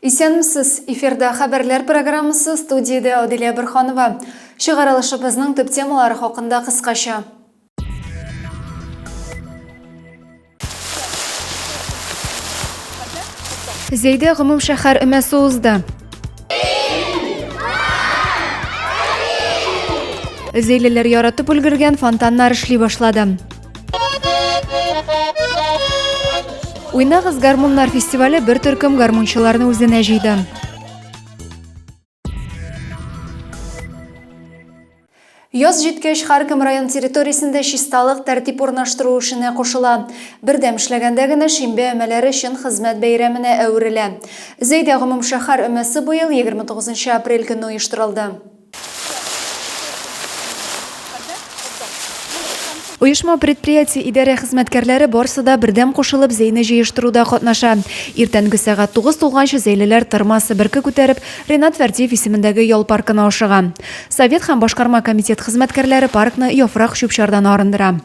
Исәнмесез! Эфирда Хәбәрләр программасы, студиядә Адилә Борһанова. Чыгарылышыбызның төп темалары хакында кыскача. Зәйдә гомумшәһәр өмәсе узды. Зәйлеләр яратып өлгергән фонтаннар эшли башлады. Уйнагыз гармуннар фестивале бер төркем гармунчыларны үзенә җыйды. Яз җиткәч, һәркем район территориясендә чисталык, тәртип урнаштыру эшенә кушыла. Бердәм эшләгәндә генә шимбә өмәләре чын хезмәт бәйрәменә әверелә. Зәйдә гомумшәһәр өмәсе быел 29 апрель көнне оештырылды. Оешма-предприятие идарә хезмәткәрләре барсы да бердәм кушылып Зәйне җыештыруда катнаша. Иртәнге сәгать 9 тулганчы зәйлеләр тырма, себерке күтәреп Ренат Фәрдиев исемендәге ял паркына ашыга. Совет һәм башкарма комитет хезмәткәрләре паркны яфрак чүп-чардан арындыра.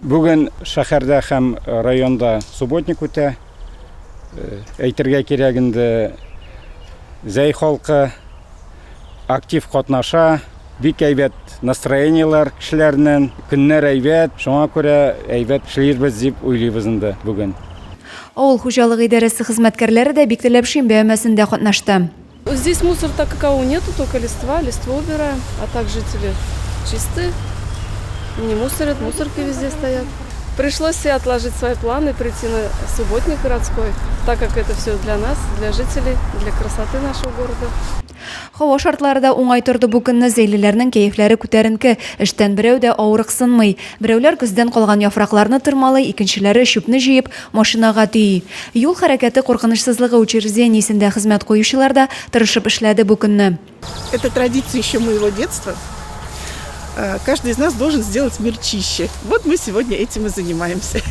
Бүген шәһәрдә һәм районда субботник үтә. Әйтергә кирәк инде, Зәй халкы актив катнаша, бик әйбәт настроениеләр кешеләрнең, көннәр әйбәт, шуңа күрә әйбәт эшлибез дип уйлыйбыз инде бүген. Авыл хуҗалыгы идарәсе хезмәткәрләре дә бик теләп шимбә өмәсендә катнашты. Здесь мусор так какого нету, только листва, листву убираем, а так жители чисты, не мусорят, мусорки везде стоят. Пришлось все отложить свои планы, прийти на субботник городской, так как это все для нас, для жителей, для красоты нашего города. Һава шартлары да уңай торды бу көнне, зәйлеләрнең кәефләре күтәренке, эштән берәү дә авырыксынмый. Берәүләр көздән калган яфракларны тырмалый, икенчеләре чүпне җыеп, машинага төйи. Юл хәрәкәте куркынычсызлыгы учреждениесендә хезмәт куючылар да тырышып эшләде бу көнне. Это традиция еще моего детства. Каждый из нас должен сделать мир чище. Вот мы сегодня этим и занимаемся.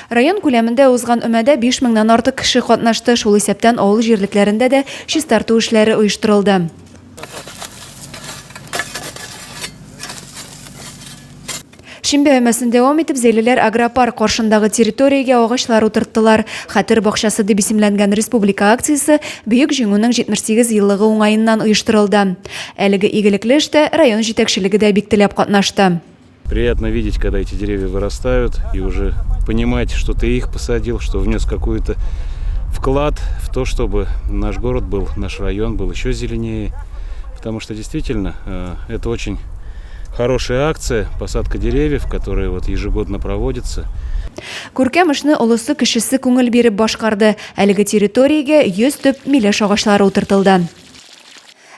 Район күләмендә узган өмәдә 5 меңнән артык кеше катнашты, шул исәптән авыл җирлекләрендә дә чистарту эшләре оештырылды. Шимбә өмәсен дәвам итеп, зәйлеләр агропарк каршындагы территориягә агачлар утырттылар. Хәтер бакчасы дип исемләнгән республика акциясе Бөек Җиңүнең 78 еллыгы уңаеннан оештырылды. Әлеге игелекле эштә район җитәкчелеге дә бик теләп катнашты. Приятно видеть, когда эти деревья вырастают, и уже понимать, что ты их посадил, что внес какой-то вклад в то, чтобы наш город был, наш район был еще зеленее. Потому что действительно э, это очень Хорошая акция, посадка деревьев, которая вот ежегодно проводится. Күркәм эшне олысы кечесе күңел биреп башкарды. Әлеге территориягә 100 төп миләш агачлары утыртылды.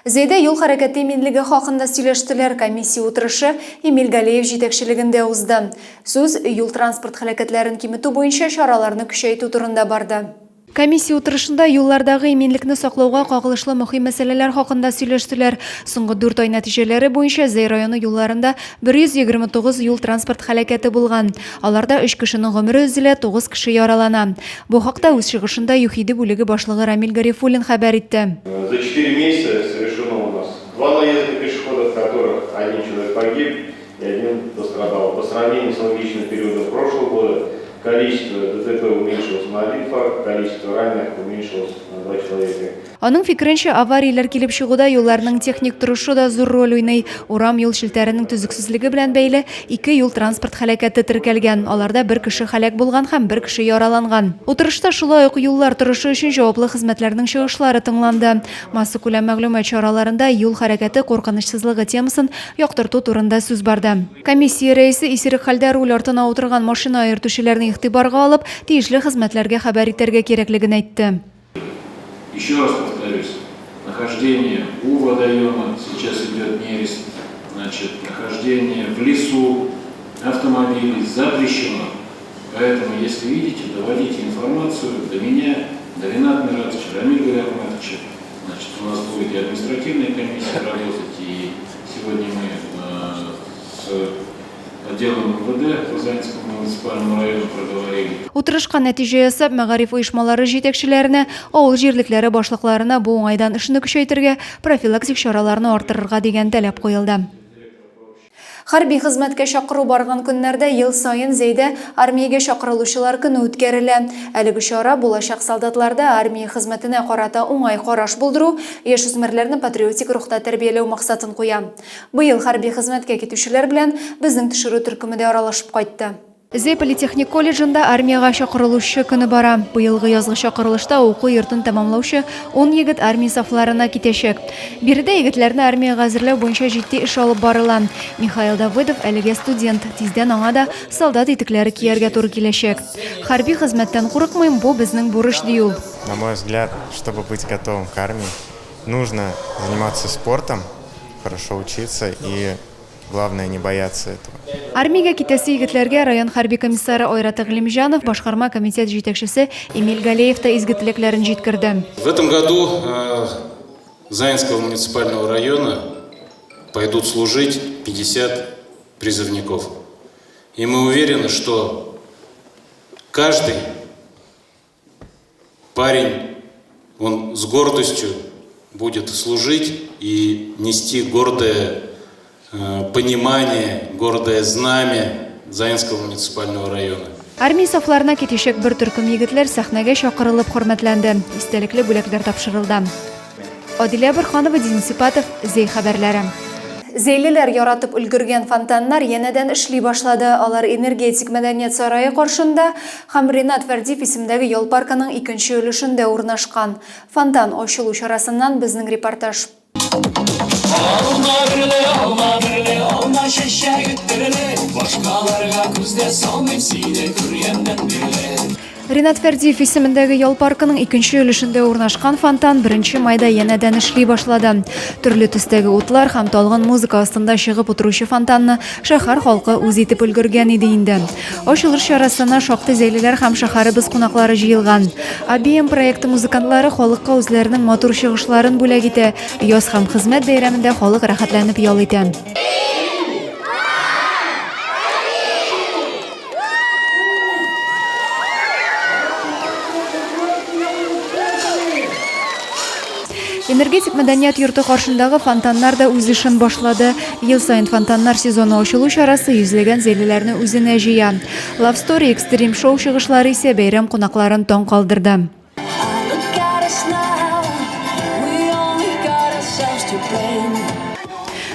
Зәйдә юл хәрәкәте иминлеге хакында сөйләштеләр. Комиссия утырышы Эмиль Галиев җитәкчелегендә узды. Сүз юл-транспорт һәлакәтләрен киметү буенча чараларны көчәйтү турында барды. Комиссия утырышында юллардагы иминлекне саклауга кагылышлы мөһим мәсьәләләр хакында сөйләштеләр. Соңгы дүрт ай нәтиҗәләре буенча Зәй районы юлларында 129 юл-транспорт һәлакәте булган. Аларда өч кешенең гомере өзелә, тугыз кеше яралана. Бу хакта үз чыгышында ЮХИДИ бүлеге башлыгы Рамил Гарифуллин хәбәр итте. За четыре месяца совершено у нас два наезда пешеходов, в которых один человек погиб и один пострадал. По сравнению с аналогичным периодом прошлого года количество ДТП уменьшилось на один факт, количество раненых уменьшилось на два человека. Аның фикеренчә, аварияләр килеп чыгуда юлларның техник торышы да зур роль уйный. Урам-юл челтәренең төзексезлеге белән бәйле ике юл-транспорт һәлакәте теркәлгән, аларда бер кеше һәлак булган һәм бер кеше яраланган. Утырышта шулай ук юллар торышы өчен җаваплы хезмәтләрнең чыгышлары тыңланды. Массакүләм мәгълүмат чараларында юл хәрәкәте куркынычсызлыгы темасын яктырту турында сүз барды. Комиссия рәисе исерек хәлдә руль артына утырган машина йөртүчеләрне игътибарга алып, тиешле хезмәтләргә хәбәр итәргә кирәклеген әйтте. Еще раз повторюсь, нахождение у водоема, сейчас идет нерест, значит, нахождение в лесу автомобилей запрещено. Поэтому, если видите, доводите информацию до меня, до Рената Миратовича, Рамиля Галиахматовича. Значит, у нас будет и административная комиссия работать, и сегодня мы э, с отделом МВД по Заинскому муниципальному району проговорили. Утырышка нәтиҗә ясап, мәгариф оешмалары җитәкчеләренә, авыл җирлекләре башлыкларына бу уңайдан эшне көчәйтергә, профилактик чараларны арттырырга дигән таләп куелды. Хәрби хезмәткә чакыру барган көннәрдә ел саен Зәйдә армиягә чакырылучылар көне үткәрелә. Әлеге чара булачак солдатларда армия хезмәтенә карата уңай караш булдыру, яшүсмерләрне патриотик рухта тәрбияләү максатын куя. Быел хәрби хезмәткә китүчеләр белән безнең төшерү төркеме дә аралашып кайтты. Зәй политехник колледжында армиягә чакырылучы көне бара. Быелгы язгы чакырылышта уку йортын тәмамлаучы ун егет армия сафларына китәчәк. Биредә егетләрне армиягә әзерләү буенча җитди эш алып барыла. Михаил Давыдов әлегә студент, тиздән аңа да солдат итекләре кияргә туры киләчәк. Хәрби хезмәттән курыкмыйм, бу безнең бурыч, ди ул. На мой взгляд, чтобы быть готовым к армии, нужно заниматься спортом, хорошо учиться и Главное не бояться этого. Армиягә китәсе егетләргә район хәрби комиссары Айрат Әгълимҗанов, башкарма комитет җитәкчесе Эмиль Галеев та изге теләкләрен җиткерде. В этом году Заинского муниципального района пойдут служить 50 призывников. И мы уверены, что каждый парень, он с гордостью будет служить и нести гордое э, понимание, гордое знамя Заинского муниципального района. Армия сафларына китәчәк бер төркем егетләр сәхнәгә чакырылып хөрмәтләнде, истәлекле бүләкләр тапшырылды. Адилә Борһанова, Денис Ипатов, Зәй хәбәрләре. Зәйлеләр яратып өлгергән фонтаннар янәдән эшли башлады. Алар Энергетик мәдәният сарае каршында һәм Ринат Фәрдиев исемендәге ял паркының икенче өлешендә урнашкан. Фонтан ачылу чарасыннан безнең репортаж. Алма бирле, алма бирле, алма чәчәге төрле, Башкаларга күз дә салмыйм сине күргәннән бирле. Ринат Фәрдиев исемендәге ял паркының икенче өлешендә урнашкан фонтан 1 майда янәдән эшли башлады. Төрле төстәге утлар һәм талгын музыка астында чыгып утыручы фонтанны шәһәр халкы үз итеп өлгергән иде инде. Ачылыш чарасына шактый зәйлеләр һәм шәһәребез кунаклары җыелган. ABM проекты музыкантлары халыкка үзләренең матур чыгышларын бүләк итә. Яз һәм хезмәт бәйрәмендә халык рәхәтләнеп ял итә. Энергетик мәдәният йорты каршындагы фонтаннар да үз эшен башлады. Ел саен фонтаннар сезоны ачылу чарасы йөзләгән зәйлеләрне үзенә җыя. Love Story экстрим шоу чыгышлары исә бәйрәм кунакларын таң калдырды.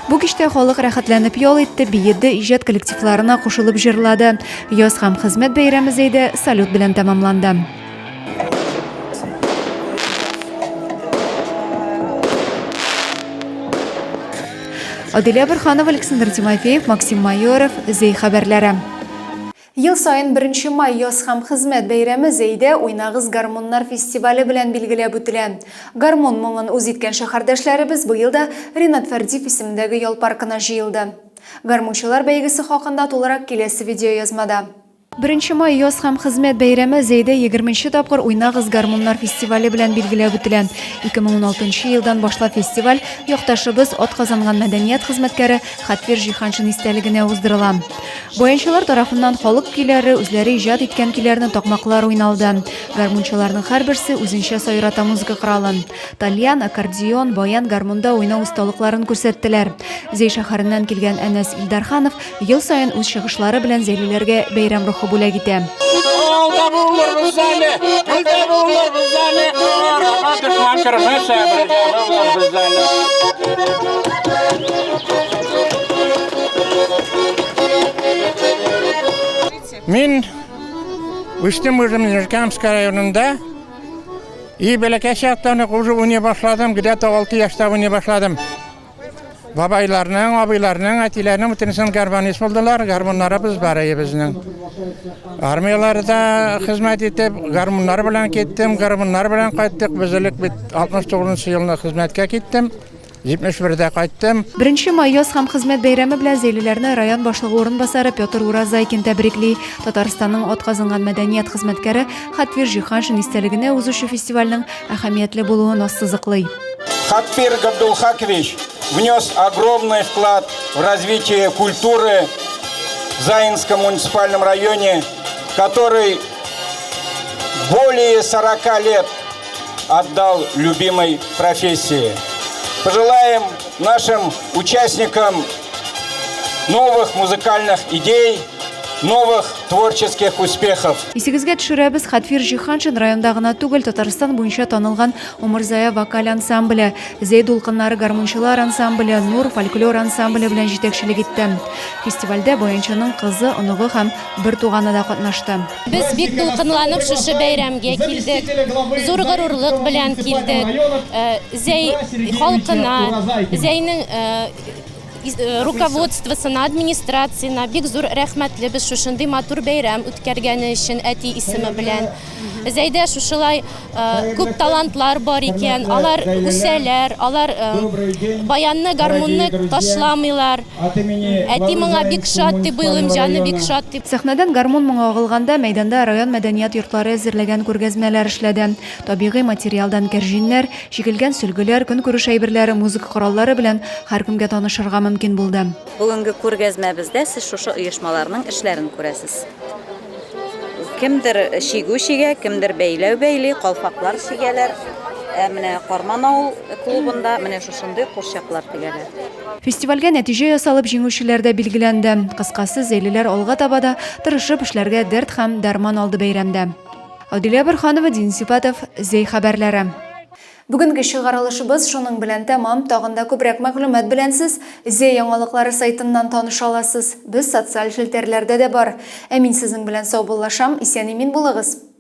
Бу кичтә халык рәхәтләнеп ял итте, биеде, иҗат коллективларына кушылып җырлады. Яз һәм хезмәт бәйрәме Зәйдә салют белән тәмамланды. Аделя Борханова, Александр Тимофеев, Максим Майоров, Зәй хәбәрләре. Ел саен беренче май яз һәм хезмәт бәйрәме Зәйдә Уйнагыз гармуннар фестивале белән билгеләп үтелә. Гармун моңын үз иткән шәһәрдәшләребез быел да Ринат Фәрдиев исемендәге ял паркына җыелды. Гармунчылар бәйгесе хакында тулырак киләсе видеоязмада. Беренче май яз һәм хезмәт бәйрәме Зәйдә егерменче тапкыр Уйнагыз гармуннар фестивале белән билгеләп үтелә. 2016 елдан башлап фестиваль якташыбыз, атказанган мәдәният хезмәткәре Хатфир Җиһаншин истәлегенә уздырыла. Баянчылар тарафыннан халык көйләре, үзләре иҗат иткән көйләрне такмаклар уйналды. Гармунчыларның һәрберсе үзенчә сайрата музыка коралын. Тальян, аккордеон, баян, гармунда уйнау осталыкларын күрсәттеләр. Зәй шәһәреннән килгән Әнәс Илдарханов ел саен үз чыгышлары белән зәйлеләргә бәйрәм рухы бүләк итә. Алда булырбыз әле, илдә булырбыз әле, арага дошман кермәсә, бергә булырбыз әле. Мин үстем үзем Нижнекамск районында. И бәләкәй чактан ук уже уйный башладым, где-то 6 яшьтә уйный башладым. Бабайларның, абыйларның, әтиләрнең бөтенесен гармонист булдылар. Гармуннарыбыз бар иде безнең. Армияләрдә хезмәт итеп, гармуннар белән киттем, гармуннар белән кайттык. Без элек бит 69 елны хезмәткә киттем. 71-дә кайттым. Беренче май яз һәм хезмәт бәйрәме белән зәйлеләрне район башлыгы урынбасары Петр Уразайкин тәбрикли. Татарстанның атказанган мәдәният хезмәткәре Хатвир Җиһаншин истәлегенә узучы фестивальнең әһәмиятле булуын ассызыклый. Хатпир Габдулхакович внес огромный вклад в развитие культуры в Заинском муниципальном районе, который более 40 лет отдал любимой профессии. Пожелаем нашим участникам новых музыкальных идей, новых творческих успехов. Исегезгә төшерәбез, Хәтфир Җиһаншин районда гына түгел, Татарстан буенча танылган Умырзая вокаль ансамбле, Зәй дулкыннары гармунчылар ансамбле, Нур фольклор ансамбле белән җитәкчелек итте. Фестивальдә баянчының кызы, оныгы һәм бертуганы да катнашты. Без бик дулкынланып шушы бәйрәмгә килдек. Зур горурлык белән килдек. Зәй халкына, Зәйнең руководствосына, администрациясенә бик зур рәхмәтлебез шушындый матур бәйрәм үткәргәне өчен әти исеме белән. Зәйдә шушылай күп талантлар бар икән, алар үсәләр, алар баянны, гармунны ташламыйлар. Әти моңа бик шат дип уйлыйм, җаны бик шат дип. Сәхнәдән гармун моңы агылганда, мәйданда район мәдәният йортлары әзерләгән күргәзмәләр эшләде. Табигый материалдан кәрҗиннәр, чигелгән сөлгеләр, көнкүреш әйберләре, музыка кораллары белән һәркемгә танышырга мөмкин булды. Бүгенге күргәзмәбездә сез шушы оешмаларның эшләрен күрәсез. Кемдер чигү чигә, кемдер бәйләү бәйли, калфаклар чигәләр. Ә менә Карман авыл клубында менә шушындый курчаклар тегәләр. Фестивальгә нәтиҗә ясалып, җиңүчеләр дә билгеләнде. Кыскасы, зәйлеләр алга таба да тырышып эшләргә дәрт һәм дәрман алды бәйрәмдә. Адилә Борһанова, Денис Ипатов, Зәй хәбәрләре. Бүгенге чыгарылышыбыз шуның белән тәмам. Тагын да күбрәк мәгълүмат белән сез Зәй яңалыклары сайтыннан таныша аласыз. Без социаль челтәрләрдә дә бар. Ә мин сезнең белән саубуллашам, исән-имин булыгыз!